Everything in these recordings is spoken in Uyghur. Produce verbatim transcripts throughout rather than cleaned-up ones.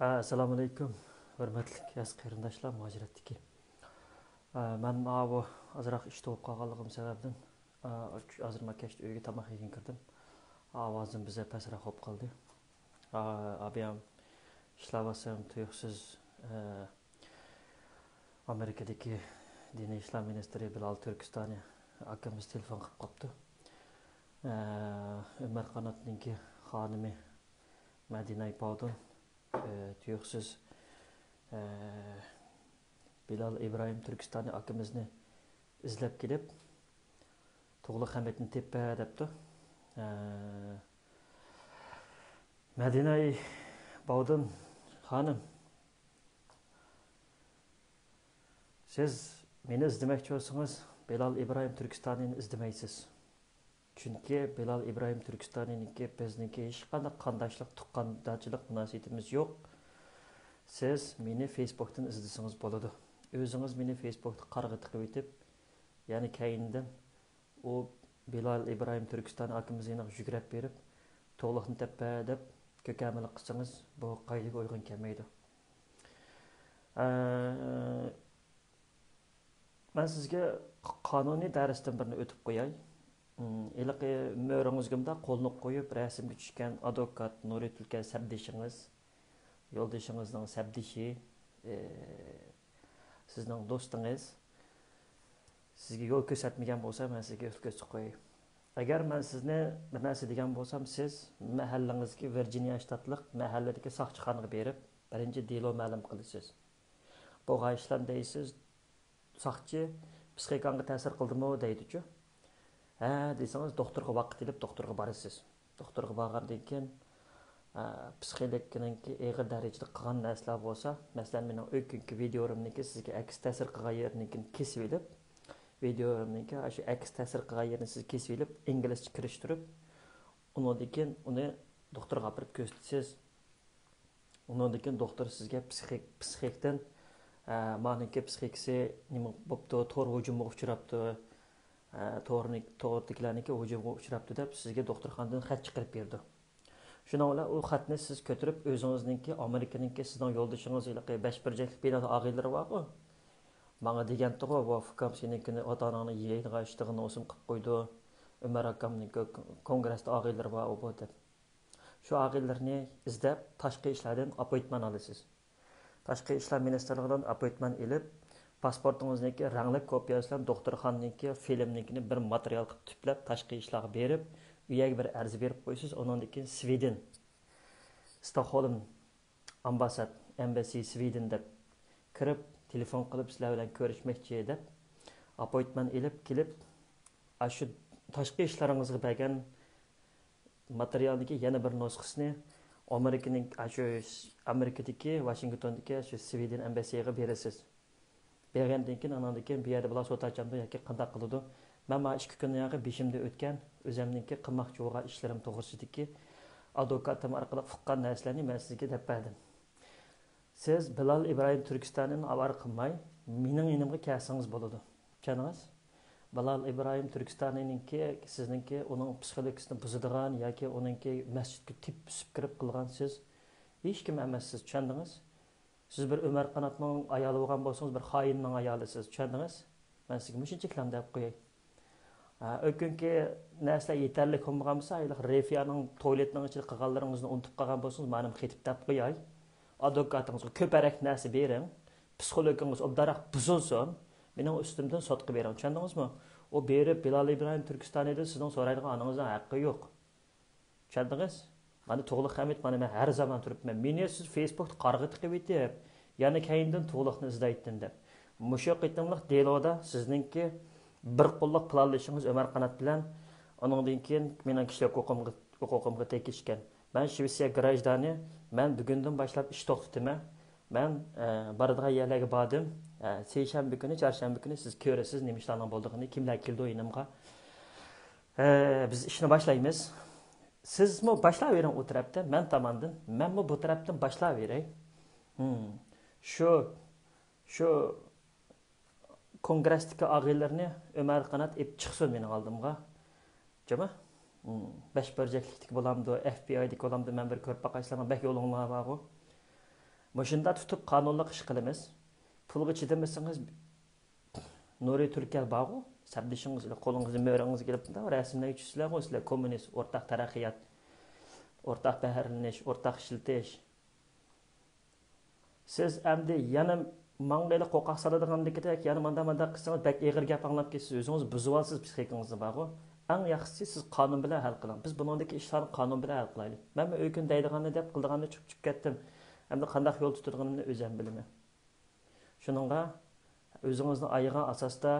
ئەسسالامۇئەلەيكۇم، ھۆرمەتلىك ياش قېرىنداشلار، مۇھاجىرەتتىكى. ئە، مەن ماۋۇ ئازراق ئىشتا بولۇپ قالغانلىقىم سەۋەبىدىن، ئە، ھازىرما كەچتە ئۆيگە تاماق يېگىن كىردىم. ئاۋازىم بىزە پەسرەك بولۇپ قالدى. ئە، ئابىيام ئىشلەۋاتسام تۇيۇقسىز، ئە، ئامېرىكىدىكى دىنىي ئىشلار مىنىستىرى بىلال تۈركىستانى ئاكىمىز تېلېفون قىلىپ قاپتۇ. ئە، ئۆمەر قاناتنىڭكى خانىمى مەدىنە باۋدۇن، ئە، تۇيۇقسىز، ئە، بىلال ئىبراھىم تۈركىستانى ئاكىمىزنى ئىزدەپ كېلىپ، تۇغلۇق خەمىتنى تېپە دەپتۇ. ئە، مەدىنە باۋدۇن خانىم، سىز مېنى ئىزدىمەكچى بولسىڭىز، بىلال ئىبراھىم تۈركىستانىنى ئىزدىمەيسىز. چۈنكى بىلال ئىبراھىم تۈركىستانىنىڭكى بىزنىڭكى ھېچقانداق قانداشلىق، تۇغقاندارچىلىق مۇناسىۋىتىمىز يوق. سىز مېنى فېيسبوكتىن ئىزدىسىڭىز بولىدۇ. ئۆزىڭىز مېنى فېيسبوكتا قارىغا تىقىۋېتىپ، يەنى كەينىدىن ئۇ بىلال ئىبراھىم تۈركىستان ئاكىمىز يېنىغا يۈگرەپ بېرىپ، تۇغلۇقنى تەپپە دەپ كۆكەمىلىك قىلسىڭىز، بۇ قائىدىگە ئۇيغۇن كەلمەيدۇ. ئە، مەن سىزگە قانۇنىي دەرستىن بىرنى ئۆتۈپ قوياي. ھېلىقى مۈرىڭىزگە مۇنداق قولنى قويۇپ، رەسىمگە چۈشكەن ئادۋوكات نۇرى تۈلكەر سەپدىشىڭىز، يولدىشىڭىزنىڭ سەپدىشى، ئە، سىزنىڭ دوستىڭىز سىزگە يول كۆرسەتمىگەن بولسا، مەن سىزگە يول كۆرسىتىپ قوياي. ئەگەر مەن سىزنى بىر نەرسە دېگەن بولسام، سىز مەھەللىڭىزدىكى ۋىرجىنىيە شتاتلىق مەھەللىدىكى ساقچىخانىغا بېرىپ، بىرىنچى دېلو مەلۇم قىلىسىز. بولغان ئىشلارنى دەيسىز، ساقچى پسىخىكاڭغا تەسىر قىلدىمۇ دەيدىچۇ. ھە دېسىڭىز، دوختۇرغا ۋاقىت ئېلىپ، دوختۇرغا بارىسىز. دوختۇرغا بارغاندىن كېيىن، ئە، پسىخىكىنىڭكى ئېغىر دەرىجىدە قىلغان نەرسىلەر بولسا، مەسىلەن، مېنىڭ ئۆتكۈنكى ۋىدىيولىرىمنىڭكى سىزگە ئەكس تەسىر قىلغان يېرىنىڭكىنى كېسىۋېلىپ، ۋىدىيولىرىمنىڭكى ئاشۇ ئەكس تەسىر قىلغان يېرىنى سىز كېسىۋېلىپ، ئىنگلىزچە كىرىشتۈرۈپ، ئۇنىڭدىن كېيىن ئۇنى دوختۇرغا ئاپىرىپ كۆرسىتىسىز. ئۇنىڭدىن كېيىن دوختۇر سىزگە پسىخىك، پسىخىكتىن، ئە، مانىڭكى پسىخىكىسى نېمە بوپتۇ، تور ھۇجۇمىغا ئۇچراپتۇ، ئە، تورنى، توردىكىلەرنىڭكى ھۇجۇمىغا ئۇچراپتۇ دەپ سىزگە دوختۇرخانىدىن خەت چىقىرىپ بېرىدۇ. شۇنىڭ بىلەن ئۇ خەتنى سىز كۆتۈرۈپ ئۆزىڭىزنىڭكى ئامېرىكىنىڭكى سىزنىڭ يولدىشىڭىز ھېلىقى بەش بۇرجەكلىك بىنادا ئاغىنىلىرى بارغۇ. ماڭا دېگەنتىغۇ، بۇ ئۇكام سېنىڭكىنى ئاتا ئاناڭنى يەيدىغان ئىشتىغىنى ئوسۇم قىلىپ قويدى. ئۆمەر ئاكامنىڭكى كونگرېستا ئاغىنىلىرى بار ئۇ بۇ دەپ. شۇ ئاغىنىلىرىنى ئىزدەپ، تاشقى ئىشلاردىن ئاپوينتمېنت ئالىسىز. تاشقى ئىشلار مىنىستىرلىقىدىن ئاپوينتمېنت ئېلىپ، پاسپورتىڭىزنىڭكى رەڭلىك كوپىيەسى بىلەن دوختۇرخانىنىڭكى فىلىمنىڭكىنى بىر ماتېرىيال قىلىپ تۈپلەپ، تاشقى ئىشلارغا بېرىپ، ئۇ يەرگە بىر ئەرز بېرىپ قويىسىز. ئۇنىڭدىن كېيىن سۋېدېن، ستوكھولم ئامباسساد، ئەمبەسسى سۋېدېن دەپ كىرىپ، تېلېفون قىلىپ، سىلەر بىلەن كۆرۈشمەكچى دەپ، ئاپوينتمېنت ئېلىپ كېلىپ، ئاشۇ تاشقى ئىشلىرىڭىزغا بەرگەن ماتېرىيالدىكى يەنە بىر نۇسخىسىنى ئامېرىكىنىڭ، ئاشۇ ئامېرىكىدىكى، ۋاشىنگتوندىكى شۇ سۋېدېن ئەمبەسسىيىغا بېرىسىز. بەرگەندىن كېيىن، ئاناندىن كېيىن بۇ يەردە بۇلار سوت ئاچامدۇ ياكى قانداق قىلىدۇ؟ مەن مانا ئىككى كۈندىن ياقى بېشىمدىن ئۆتكەن، ئۆزەمنىڭكى قىلماقچى بولغان ئىشلىرىم توغرىسىدىكى ئادۋوكاتىم ئارقىلىق ئۇققان نەرسىلەرنى مەن سىزگە دەپ بەردىم. سىز بىلال ئىبراھىم تۈركىستانىنى ئاۋارە قىلماي، مېنىڭ يېنىمغا كەلسىڭىز بولىدۇ. چۈشەندىڭىز؟ بىلال ئىبراھىم تۈركىستانىنىڭكى، سىزنىڭكى ئۇنىڭ پسىخولوگىيىسىنى بۇزىدىغان ياكى ئۇنىڭكى مەسچىتكە تېپىپ سۈپۈپ كىرىپ قىلغان سىز ھېچكىم ئەمەسسىز. چۈشەندىڭىز؟ سىز بىر ئۆمەر قاناتنىڭ ئايالى بولغان بولسىڭىز، بىر خائىننىڭ ئايالىسىز. چۈشەندىڭىز؟ مەن سىزگە مۇشۇنچىلىكلا دەپ قوياي. ھە، ئۆتكۈنكى نەرسىلەر يېتەرلىك بولمىغان بولسا، ھېلىقى رېفىيانىڭ تويلېتنىڭ ئىچىدە قىلغانلىرىڭىزنى ئۇنتۇپ قالغان بولسىڭىز، مانا مۇشۇ خېتىپ دەپ قوياي. ئادۋوكاتىڭىزغا كۆپرەك نەرسە بېرىڭ. پسىخولوگىڭىز ئوبدانراق بۇزۇلسۇن. مېنىڭ ئۈستۈمدىن سوتقا بېرىڭ. چۈشەندىڭىزمۇ؟ ئۇ بېرىپ، بىلال ئىبراھىم تۈركىستانىدا سىزنىڭ سورايدىغان ئانىڭىزنىڭ ھەققى يوق. چۈشەندىڭىز؟ مانا تۇغلۇق خەمىت، مانا مەن ھەر زامان تۇرۇپمەن. مېنى سىز فېيسبۇكتا قارىغا تىقىۋېتىپ، يەنە كەينىدىن تۇغلۇقنى ئىزدەيتتىم دەپ. مۇشۇ قېتىملىق دېلودا سىزنىڭكى بىر قوللۇق پىلانلىشىڭىز ئۆمەر قانات بىلەن، ئۇنىڭدىن كېيىن مېنىڭ كىشىلىك ھوقۇقۇمغا، ھوقۇقۇمغا تېگىشكەن. مەن شىۋېتسىيە گراژدانى، مەن بۈگۈندىن باشلاپ ئىش توختىتىمەن. مەن، ئە، بارىدىغان يەرلەرگە باردىم. ئە، سەيشەنبە كۈنى، چارشەنبە كۈنى سىز كۆرىسىز نېمە ئىشلارنىڭ بولىدىغىنى، كىملەر كېلىدۇ يېنىمغا. ئە، بىز ئىشنى باشلايمىز. سىزمۇ باشلاۋېرىڭ ئۇ تەرەپتىن، مەن تاماندىن. مەنمۇ بۇ تەرەپتىن باشلاۋېرەي. ھىم. شۇ، شۇ كونگرېستىكى ئاغىنىلىرىنى ئۆمەر قانات ئېلىپ چىقسۇن مېنىڭ ئالدىمغا. جۇمۇ؟ ھىم. بەش بۇرجەكلىكتىكى بولامدۇ، ئەف بى ئايدىكى بولامدۇ، مەن بىر كۆرۈپ باقاي، سىلەرنىڭ بەك يولۇڭلار بارغۇ. مۇشۇنداق تۇتۇپ قانۇنلۇق ئىش قىلىمىز. پۇلغا چىدىمىسىڭىز، نۇرى تۈركەل بارغۇ، سەپدىشىڭىز، قولىڭىزنى مۆرىڭىزگە ئېلىپ، مۇنداق رەسىملەرگە چۈشىسىلەرغۇ، سىلەر كوممۇنىست، ئورتاق تەرەققىيات، ئورتاق بەھرىلىنىش، ئورتاق ئىشلىتىش. سىز ئەمدى يەنە ماڭغىلى قورقاق سالىدىغاندىكىدەك، يەنە مانداق مانداق قىلسىڭىز، بەك ئېغىر گەپ ئاڭلاپ كېتىسىز، ئۆزىڭىز بۇزۇۋالىسىز پسىخىكىڭىزنى بارغۇ. ئەڭ ياخشىسى سىز قانۇن بىلەن ھەل قىلىڭ. بىز بۇنىڭدىكى ئىشلارنى قانۇن بىلەن ھەل قىلايلى. مەنمۇ ئۆگۈن دەيدىغاننى دەپ، قىلىدىغاننى چۈشۈپ كەتتىم. ئەمدى قانداق يول تۇتىدىغىنىمنى ئۆزۈم بىلىمەن. شۇنىڭغا ئۆزىڭىزنى ئايىغان ئاساستا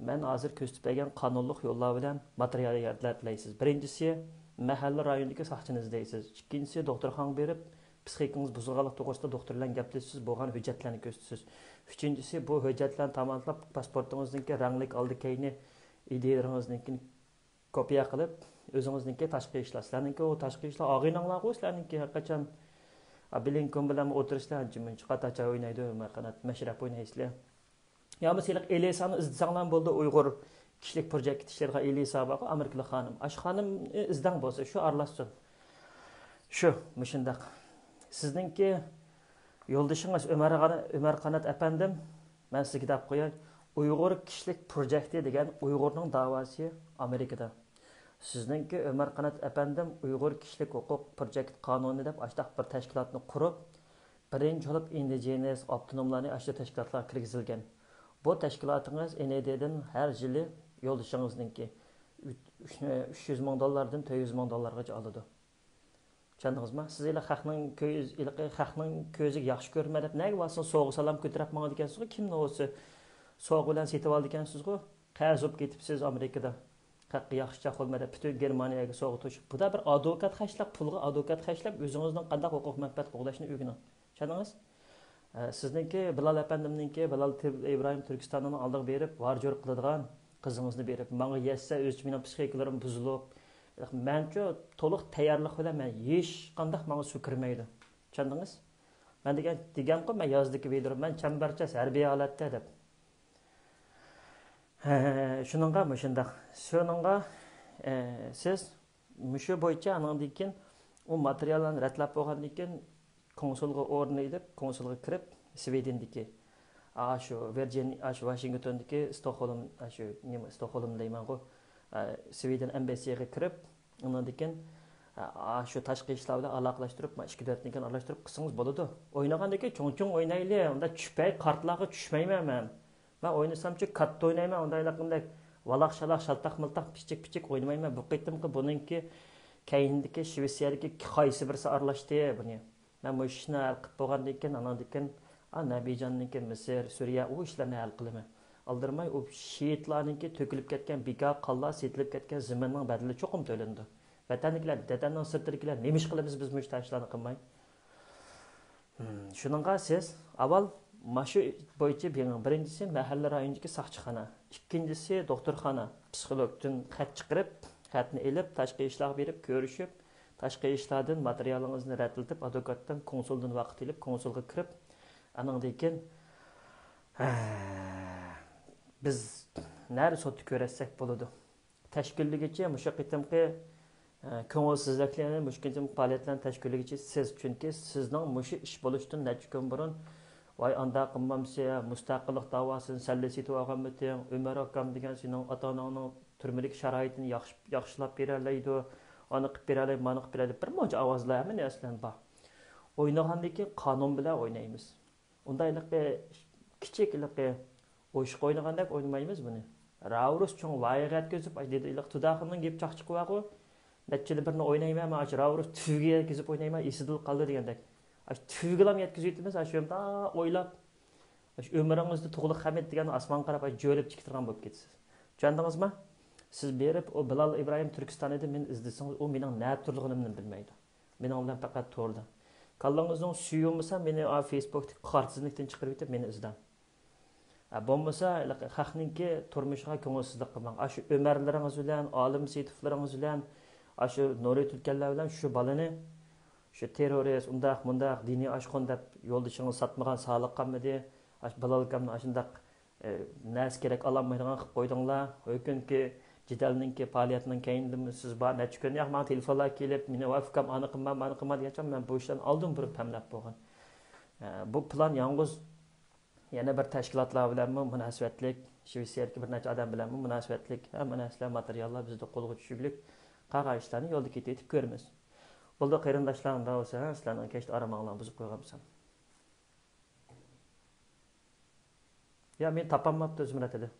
مەن ھازىر كۆرسىتىپ بەرگەن قانۇنلۇق يوللار بىلەن ماتېرىيال ياردەم تىلەيسىز. بىرىنچىسى، مەھەللە رايونىدىكى ساقچىنى ئىزدەيسىز. ئىككىنچىسى، دوختۇرخانىغا بېرىپ، پسىخىكىڭىز بۇزۇلغانلىق توغرىسىدا دوختۇر بىلەن گەپلىشىسىز، بولغان ھۆججەتلەرنى كۆرسىتىسىز. ئۈچىنچىسى، بۇ ھۆججەتلەرنى تاماملاپ، پاسپورتىڭىزنىڭكى رەڭلىك ئالدى كەينى، ئىدىيەلىرىڭىزنىڭكى كوپىيە قىلىپ، ئۆزىڭىزنىڭكى تاشقى ئىشلار. سىلەرنىڭكى ئۇ تاشقى ئىشلار ئاغىنەڭلارغۇ سىلەرنىڭكى ھەر قاچان، ئا، بلىنكېن بىلەن ئولتۇرۇشلا جىمىنچە قاتاچا ئوينايدۇ، ئۆمەر قانات مەشرەپ ئوينايسىلەر. يا بولمىسا ھېلىقى ئېلىسانى ئىزدىسەڭلارمۇ بولىدۇ، ئۇيغۇر كىشىلىك پروجېكتكە ئىشلەيدىغان ئېلىسا بارغۇ، ئامېرىكىلىق خانىم. ئاشۇ خانىمنى ئىزدەڭ بولسا، شۇ ئارىلاشسۇن. شۇ، مۇشۇنداق. سىزنىڭكى يولدىشىڭىز ئۆمەر، ئۆمەر قانات ئەپەندىم، مەن سىزگە دەپ قوياي، ئۇيغۇر كىشىلىك پروجېكتى دېگەن ئۇيغۇرنىڭ داۋاسى ئامېرىكىدا. سىزنىڭكى ئۆمەر قانات ئەپەندىم ئۇيغۇر كىشىلىك ھوقۇق پروجېكت قانۇنى دەپ ئاشتاق بىر تەشكىلاتنى قۇرۇپ، بىرىنچى بولۇپ ئىندىجېنەس ئاپتونوملارنى ئاشۇ تەشكىلاتلارغا كىرگۈزۈلگەن. بۇ تەشكىلاتىڭىز ئېن ئى دىدىن ھەر يىلى يولدىشىڭىزنىڭكى ئۈچ يۈز مىڭ دوللاردىن تۆت يۈز مىڭ دوللارغىچە ئالىدۇ. چۈشەندىڭىزمۇ؟ سىز ھېلىقى خەقنىڭ كۆز-، ھېلىقى خەقنىڭ كۆزىگە ياخشى كۆرۈنمە دەپ نەگە بارسىڭىز سوغا سالام كۆتۈرۈپ ماڭىدىكەنسىزغۇ؟ كىمنى بولسا سوغا بىلەن سېتىۋالىدىكەنسىزغۇ؟ قەرز بولۇپ كېتىپسىز ئامېرىكىدا. خەققە ياخشىچاق بولما دەپ پۈتۈن گېرمانىيەگە سوغا توشۇپ. بۇدا بىر ئادۋوكات خەجلەپ، پۇلغا ئادۋوكات خەجلەپ ئۆزىڭىزنىڭ قانداق ھوقۇق مەنپەئەت قوغلاشنى ئۆگىنىڭ. چۈشەندىڭىز؟ ئە، سىزنىڭكى، بىلال ئەپەندىمنىڭكى، بىلال تىر-، ئىبراھىم تۈركىستاننىڭ ئالدىغا بېرىپ، ۋار-جور قىلىدىغان قىزىڭىزنى بېرىپ، ماڭا يەتسە، ئۆزىچە مېنىڭ پسىخىكىلىرىم بۇزۇلۇپ، مەنچۇ تولۇق تەييارلىق بىلەن مەن ھېچقانداق ماڭا سۇ كىرمەيدۇ. چۈشەندىڭىز؟ مەن دېگەن، دېگەنقۇ، مەن يازدىكى ۋىدېئودا، مەن چەمبەرچاس ھەربىي ھالەتتە دەپ. ھە، شۇنىڭغا مۇشۇنداق. شۇنىڭغا، ئە، سىز مۇشۇ بويىچە ئانىڭدىن كېيىن ئۇ ماتېرىياللارنى رەتلەپ بولغاندىن كېيىن، كونسۇلغا ئورنىنى ئېلىپ، كونسۇلغا كىرىپ، سۋېدېندىكى، ئاشۇ ۋىرجىن-، ئاشۇ ۋاشىنگتوندىكى ستوكھولم، ئاشۇ نېمە، ستوكھولم دەيمەنغۇ، ئە، سۋېدېن ئېمبەسسىگە كىرىپ، ئۇنىڭدىن كېيىن، ئە، ئاشۇ تاشقى ئىشلار بىلەن ئالاقىلاشتۇرۇپ، مانا ئىككى دۆلەتنىڭكىنى ئارىلاشتۇرۇپ قىلسىڭىز بولىدۇ. ئوينىغاندىن كېيىن چوڭ-چوڭ ئوينايلى، ئۇنداق چۈپەي كارتىلارغا چۈشمەيمەن مەن. مەن ئوينىسامچۇ كاتتا ئوينايمەن، ئۇنداق ھېلىقىندەك ۋالاق-شالاق، شالتاق-مىلتاق، پىچىك-پىچىك ئوينىمايمەن. بۇ قېتىمقى بۇنىڭكى كەينىدىكى شىۋېتسىيەدىكى قايسى بىرسى ئارىلاشتى بۇنى. مەن مۇشۇ ئىشنى ھەل قىلىپ بولغاندىن كېيىن، ئاناندىن كېيىن، ئا، نەبىجاندىن كېيىن مىسىر، سۈرىيە، ئۇ ئىشلارنى ھەل قىلىمەن. ئالدىرىماي، ئۇ شېھىتلارنىڭكى تۆكۈلۈپ كەتكەن، بىكار قانلار سېتىلىپ كەتكەن زېمىننىڭ بەدىلى چوقۇم تۆلىنىدۇ. ۋەتەندىكىلەر، ۋەتەننىڭ سىرتىدىكىلەر نېمە ئىش قىلىمىز بىز مۇشۇ ئىشلارنى قىلماي؟ ھىم، شۇنىڭغا سىز ئاۋۋال مانا شۇ بويىچە بېقىڭ. بىرىنچىسى، مەھەللە رايونىدىكى ساقچىخانا. ئىككىنچىسى، دوختۇرخانا، پسىخولوگتىن خەت چىقىرىپ، خەتنى ئېلىپ، تاشقى ئىشلارغا بېرىپ كۆرۈشۈپ، تاشقى ئىشلاردىن ماتېرىيالىڭىزنى رەتلىتىپ، ئادۋوكاتتىن، كونسۇلدىن ۋاقىت ئېلىپ، كونسۇلغا كىرىپ، ئانىڭدىن كېيىن، ھە، بىز نەدە سوتتا كۆرۈشسەك بولىدۇ؟ تەشكىللىگۈچى مۇشۇ قېتىمقى، ئە، كۆڭۈلسىزلىكلەرنى، مۇشۇ قېتىمقى پائالىيەتلەرنى تەشكىللىگۈچى سىز، چۈنكى سىزنىڭ مۇشۇ ئىش بولۇشتىن نەچچە كۈن بۇرۇن، ۋاي ئانداق قىلمامسىز، مۇستەقىللىق داۋاسىنى سەللە سېتىۋالغانمىتىڭ، ئۆمەر ئاكام دېگەن سېنىڭ ئاتا-ئاناڭنىڭ تۈرمىدىكى شارائىتىنى ياخشى، ياخشىلاپ بېرەلەيدۇ، ئانى قىلىپ بېرەلەيدۇ، مانى قىلىپ بېرەلەيدۇ، بىر مۇنچە ئاۋازلار ھەممە نەرسىلەرنى بار. ئوينىغاندىن كېيىن قانۇن بىلەن ئوينايمىز. ئۇنداق ھېلىقى كىچىك ھېلىقى ئوشۇق ئوينىغاندەك ئوينىمايمىز بۇنى. راۋرۇس چوڭ ۋايىغا يەتكۈزۈپ، ئاي دېدى، ھېلىقى تۇداخۇننىڭ گېپى چاقچىقى بارغۇ، نەچچىدە بىرنى ئوينايمەن، مەن ئاشۇ راۋرۇس تۈۋىگە يەتكۈزۈپ ئوينايمەن، ئېسىدىلا قالدى دېگەندەك. ئاشۇ تۈۋىگىلام يەتكۈزۈۋېتىمىز، ئاشۇ يەردە ئويلاپ. ئاشۇ ئۆمرىڭىزدە تۇغلۇق خەمىت دېگەن ئاسمانغا قاراپ ئاشۇ جۆلۈپ چىقىپ تۇرغان بولۇپ كېتىسىز. چۈشەندىڭىزمۇ؟ سىز بېرىپ، ئۇ بىلال ئىبراھىم تۈركىستانىدا مېنى ئىزدىسىڭىز، ئۇ مېنىڭ نەدە تۇرىدىغىنىمنى بىلمەيدۇ. مېنىڭ بىلەن پەقەت توردا. كاللىڭىزنىڭ سۈيى بولمىسا، مېنى ئا، فېيسبۇكتىكى قارا تىزىملىكتىن چىقىرىۋېتىپ، مېنى ئىزدەڭ. ئە، بولمىسا، خەقنىڭكى تۇرمۇشىغا كۆڭۈلسىزلىك قىلماڭ. ئاشۇ ئۆمەرلىرىڭىز بىلەن، ئالىم سېيىتوفلىرىڭىز بىلەن، ئاشۇ نۇرى تۈركەنلەر بىلەن شۇ بالىنى، شۇ تېررورىست، ئۇنداق، مۇنداق، دىنىي ئاشقۇن دەپ يولدىشىڭىز ساتمىغان سالىق قالمىدى. ئاشۇ بىلال ئاكامنى ئاشۇنداق، ئە، نەرسە كېرەك ئالالمايدىغان قىلىپ قويدۇڭلار. ھۆكۈمكى جېدەلنىڭكى پائالىيەتنىڭ كەينىدىمۇ سىز بار، نەچچە كۈن ياق ماڭا تېلېفونلار كېلىپ، مېنى ۋاي ئۇكام ئانى قىلما، مانى قىلما دېگەنچە مەن بۇ ئىشلارنى ئالدىن بۇرۇن پەملەپ بولغان. بۇ پىلان يالغۇز يەنە بىر تەشكىلاتلار بىلەنمۇ مۇناسىۋەتلىك، شىۋېتسىيەدىكى بىر نەچچە ئادەم بىلەنمۇ مۇناسىۋەتلىك ھەممە نەرسىلەر، ماتېرىياللار بىزدە قولغا چۈشۈرۈلۈپ، قالغان ئىشلارنى يولدا كېتىۋېتىپ كۆرىمىز. بولدى، قېرىنداشلار، ئۇنداق بولسا، سىلەرنىڭ كەچتە ئارام ئاڭلارنى بۇزۇپ قويغانمىسام؟ يا، مېنى تاپالماپتۇ زۇمرەت ھېلى.